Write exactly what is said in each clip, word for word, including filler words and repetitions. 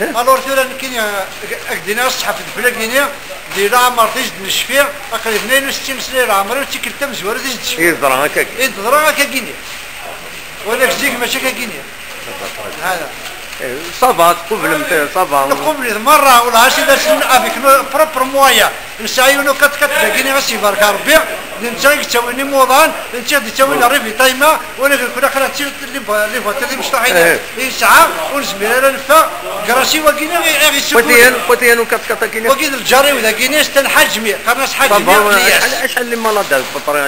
Alors tura nekkini, eh, ak-d-iniɣ ṣṣeḥ ɣef udfel-agi-ni, di leɛmer d ijd n ccfi, aql-i tnayen u settin sna i leɛmer-iw, d tikkelt tamezwarut i d-ccfi. I teḍra akkagi. I teḍra akkagi-ni. Wala zik mačči akkagi-ni. Hada. Eh, ça va, tqublemt, ça va. Nqubel-it merra, wala acu d asen avec nos propres moyens. Nesɛa yiwen ukaṭkaṭ dagi-ni, ɣas ibarek Rebbi, d netta i yettawin imuḍan, d netta i d-yettawin ravitaillement, wala d nekkni aql-aɣ d les voitures timecṭaḥin i yesɛa, ur nezmir ara neffeɣ, grâce i wagi-ni i, i ɣ-yessuffugen. Wati yan, wati yan ukaṭkaṭ-agi-ni? Wagi d lǧar-iw dagi-ni, c'est un Hajmi, qqaren-as Hajmi, acḥal, acḥal n les malades à peu près?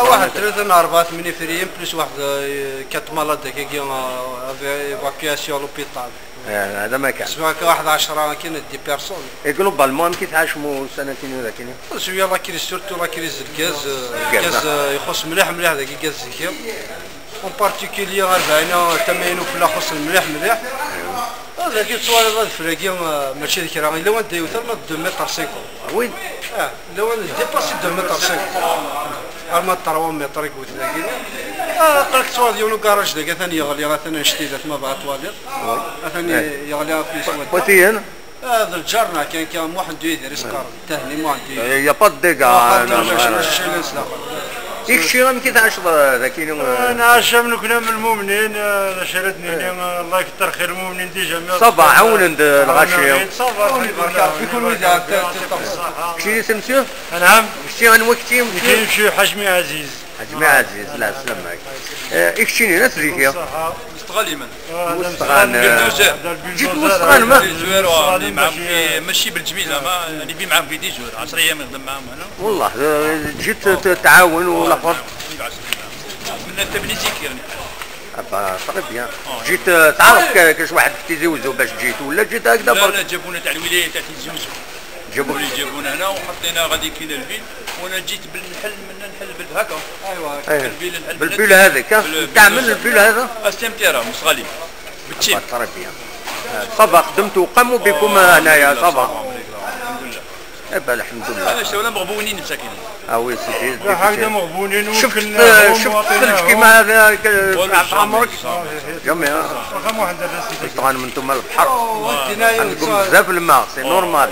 Waḥed tlata neɣ rebɛa temnifriyin, plus waḥed, euh, quatre malades dagi, euh, avec évacuation à l'hôpital. Eh, hada ma kan. Teswa akka waḥed ɛecra kan, dix personnes. Et globalement, amek i tɛacem ussan-agi-ni dagi-ni? Swiya la crise, surtout la crise n lgaz, eh, lgaz, lgaz, ah, eh, ixuṣṣ mliḥ, mliḥ dagi, gaz zik. En particulier, rebɛin, tama-inu fell-aɣ xuṣṣen mliḥ, mliḥ. Ah, dagi tettwaliḍ adfel-agi, eh, mačči d kra, yella wanda yewtal ma d deux mètres cinquante. Oui. Ah, lawan dépassé deux mètres cinquante. Arma trois mètres i yewwet dagi. Ah, aql-ak tettwaliḍ yiwen ugaṛaj dagi, atan yeɣli, atan annect-ilat ma bɣa twaliḍ. Atan yeɣli ɣef yiswa. Watiyen? Ah, d lǧar-nneɣ kan, kan, Muḥend Uyidir i s-qqaren. Tahni Muḥend Uyidir. Il y a pas de dégâts. I kečči, amek i tɛaceḍ dagi? Ah, nɛac am nekni am lmumnin, ah, d acu ara d-nini, ah, Allah ikter xir lmumnin déjà, mais ça va, ɛawnen-d lɣaci. Ça va, alḥemdulilah. Kečči d monsieur? Anɛam. Kečči anwa kečči? Nekk Ḥajmi Ɛziz. Ḥajmi Ɛziz, la, selamek. Eh, i keččini, la, tliki? Mustɣal iman. Mustɣal, eh, ǧit Mustɣal, ma? Des jours, eh, mačči belǧmila, ma, يعني بي معاهم في des jours، عشر أيام نخدم معاهم هنا. والله، eh, ǧit ت-، تعاون ولا خر. من التبني زيك يعني. Ah bah, très bien. ǧit, eh, تعرف ك-، كاش واحد في تيزي وزو باش ǧit، ولا ǧit هكذا برك؟ لا، لا، جابونا تاع الولاية تاع تيزي وزو. جابوا اللي جابونا هنا وحطينا غادي كاين الفيل، وانا جيت بالنحل من نحل بال-، هكا. ايوا. الفيل نحل بالبيل هذيك، ها؟ تعمل البيل هذا؟ استلم تيرا مستغالين. بالتشيب. صافا، خدمتوا وقاموا بكم هنايا، صافا. الحمد لله. اي با، الحمد لله. انا شتي ولا مغبونين مساكين. اه وي سيدي. لا، هكذا مغبونين شفت، وكلناهم شفت وعطيناهم. ثلج كيما هذا ك-، في عمرك؟ جميع. رقم واحد الناس. طبعا من ثم البحر. عندكم بزاف الماء، c'est normal.